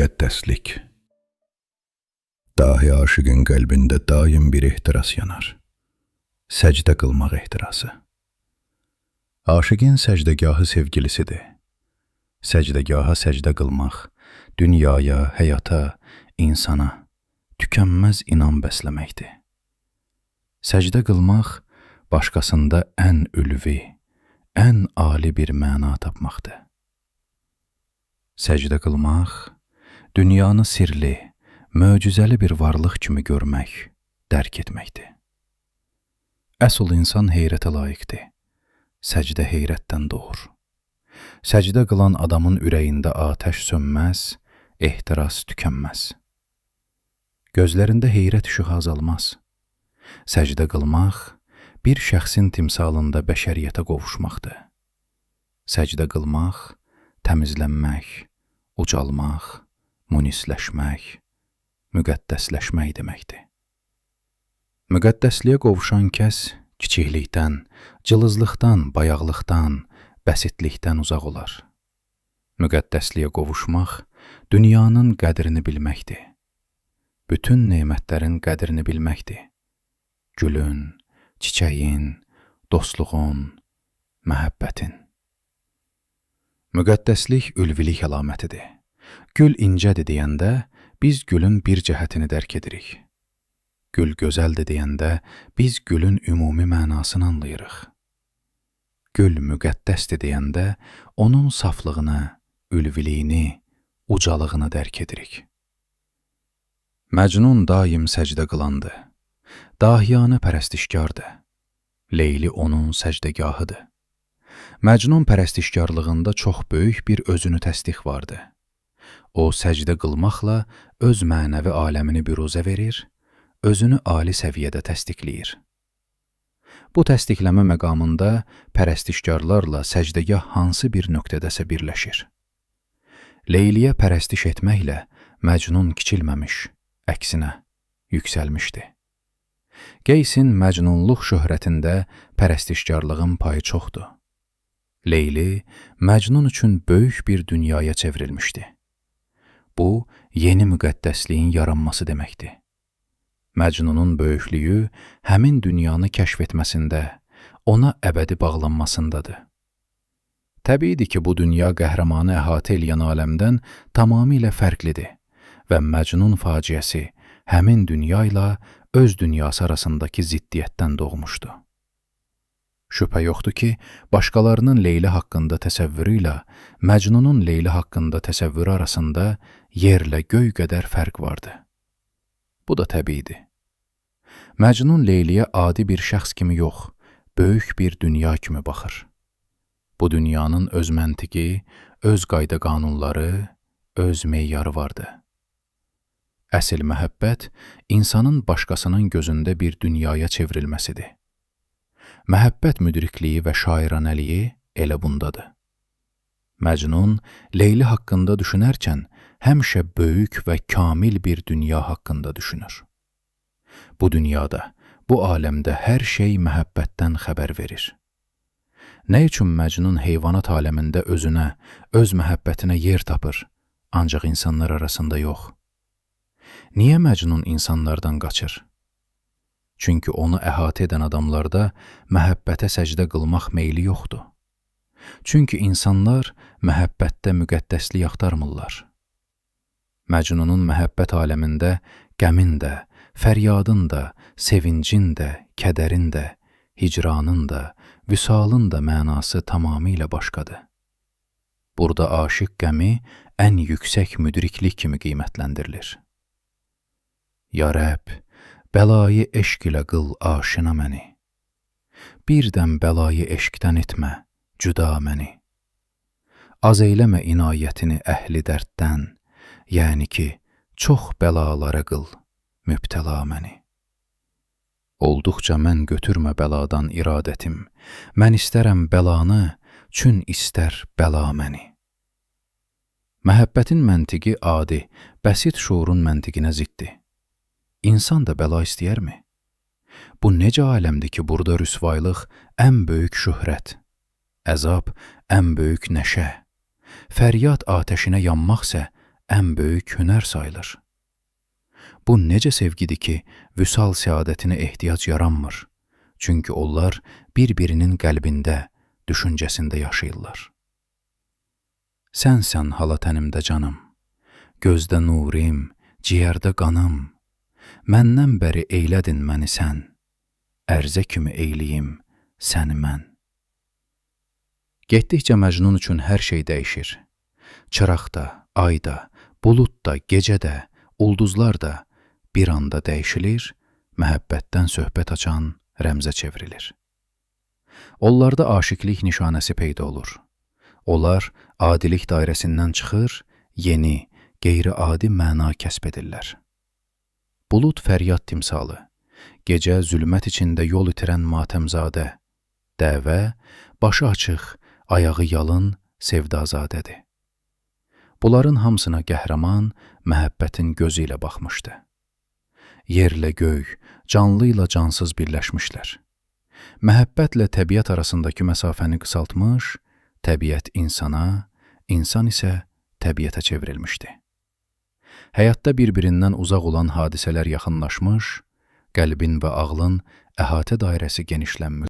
Müqəddəslik. Dahi aşiqin qəlbində daim bir ehtiras yanar. Səcdə qılmaq ehtirası. Aşiqin səcdəgahı sevgilisidir. Səcdəgaha səcdə qılmaq, dünyaya, həyata, insana tükənməz inam bəsləməkdir. Səcdə qılmaq başqasında ən ülvi, ən ali bir məna tapmaqdır. Səcdə qılmaq, dünyanı sirli, möcüzəli bir varlıq kimi görmək, dərk etməkdir. Əsl insan heyrətə layiqdir. Səcdə heyrətdən doğur. Səcdə qılan adamın ürəyində atəş sönməz, ehtiras tükənməz. Gözlərində heyrət işığı azalmaz. Səcdə qılmaq, bir şəxsin timsalında bəşəriyyətə qovuşmaqdır. Səcdə qılmaq, təmizlənmək, ucalmaq, munisləşmək, müqəddəsləşmək deməkdir. Müqəddəsliyə qovuşan kəs kiçiklikdən, cılızlıqdan, bayaqlıqdan, bəsitlikdən uzaq olar. Müqəddəsliyə qovuşmaq dünyanın qədrini bilməkdir. Bütün nemətlərin qədrini bilməkdir. Gülün, çiçəyin, dostluğun, məhəbbətin. Müqəddəslik ülvilik əlamətidir. Gül incədir deyəndə biz gülün bir cəhətini dərk edirik. Gül gözəldir deyəndə biz gülün ümumi mənasını anlayırıq. Gül müqəddəsdir deyəndə onun saflığını, ülviliyini, ucalığını dərk edirik. Məcnun daim səcdə qılandı. Dahiyanə pərəstişkardır. Leyli onun səcdəgahıdır. Məcnun pərəstişkarlığında çox böyük bir özünü təsdiq vardı. O, səcdə qılmaqla öz mənəvi aləmini büruzə verir, özünü ali səviyyədə təsdiqləyir. Bu təsdiqləmə məqamında pərəstişkarlarla səcdəgah hansı bir nöqtədəsə birləşir. Leyliyə pərəstiş etməklə Məcnun kiçilməmiş, əksinə yüksəlmişdi. Qeysin məcnunluq şöhrətində pərəstişkarlığın payı çoxdur. Leyli, Məcnun üçün böyük bir dünyaya çevrilmişdi. Bu, yeni müqəddəsliyin yaranması deməkdir. Məcnunun böyüklüyü həmin dünyanı kəşf etməsində, ona əbədi bağlanmasındadır. Təbiidir ki, bu dünya qəhrəmanı əhatə eləyən aləmdən tamamilə fərqlidir və Məcnun faciəsi həmin dünya ilə öz dünyası arasındakı ziddiyyətdən doğmuşdu. Şübhə yoxdur ki, başqalarının Leyli haqqında təsəvvürü ilə Məcnunun Leyli haqqında təsəvvürü arasında yerlə göy qədər fərq vardı. Bu da təbiidir. Məcnun Leyliyə adi bir şəxs kimi yox, böyük bir dünya kimi baxır. Bu dünyanın öz məntiqi, öz qayda-qanunları, öz meyarı vardı. Əsl məhəbbət insanın başqasının gözündə bir dünyaya çevrilməsidir. Məhəbbət müdrikliyi və şairanəliyi elə bundadır. Məcnun Leyli haqqında düşünərkən həmişə böyük və kamil bir dünya haqqında düşünür. Bu dünyada, bu aləmdə hər şey məhəbbətdən xəbər verir. Nə üçün Məcnun heyvanat aləmində özünə, öz məhəbbətinə yer tapır, ancaq insanlar arasında yox? Niyə Məcnun insanlardan qaçır? Çünki onu əhatə edən adamlarda məhəbbətə səcdə qılmaq meyli yoxdur. Çünki insanlar məhəbbətdə müqəddəslik axtarmırlar. Məcnunun məhəbbət aləmində qəmin də, fəryadın da, sevincin də, kədərin də, hicranın da, vüsalın da mənası tamamilə başqadır. Burada aşiq qəmi ən yüksək müdriklik kimi qiymətləndirilir. Ya Rəbb, bəlayı eşq ilə qıl aşina məni. Birdən bəlayı eşqdən etmə, cüda məni. Az eyləmə inayətini əhli dərddən, yəni ki, çox bəlalara qıl, mübtəla məni. Olduqca mən götürmə bəladan iradətim, mən istərəm bəlanı, çün istər bəla məni. Məhəbbətin məntiqi adi, bəsit şuurun məntiqinə ziddir. İnsan da bəla istəyərmi? Bu necə aləmdir ki, burada rüsvaylıq ən böyük şöhrət, əzab ən böyük nəşə, fəryad atəşinə yanmaqsə ən böyük hünər sayılır. Bu necə sevgidir ki, vüsal səadətinə ehtiyac yaranmır. Çünki onlar bir-birinin qəlbində, düşüncəsində yaşayırlar. Sənsən hala tənimdə canım, gözdə nurim, ciyərdə qanım. Məndən bəri eylədin məni sən, ərzə kimi eyliyim səni mən. Getdikcə Məcnun üçün hər şey dəyişir. Çıraq da, ay da, bulud da, gecə də, ulduzlar da bir anda dəyişilir, məhəbbətdən söhbət açan rəmzə çevrilir. Onlarda aşiqlik nişanəsi peyda olur. Onlar adilik dairəsindən çıxır, yeni, qeyri-adi məna kəsb edirlər. Bulud fəryad timsalı, gecə zülmət içində yol itirən matəmzadə, dəvə, başı açıq, ayağı yalın sevdazadədir. Bunların hamısına qəhrəman məhəbbətin gözü ilə baxmışdı. Yerlə göy, canlı ilə cansız birləşmişlər. Məhəbbətlə təbiət arasındakı məsafəni qısaltmış, təbiət insana, insan isə təbiətə çevrilmişdi. Həyatda bir-birindən uzaq olan hadisələr yaxınlaşmış, qəlbin və ağlın əhatə dairəsi genişlənmişdi.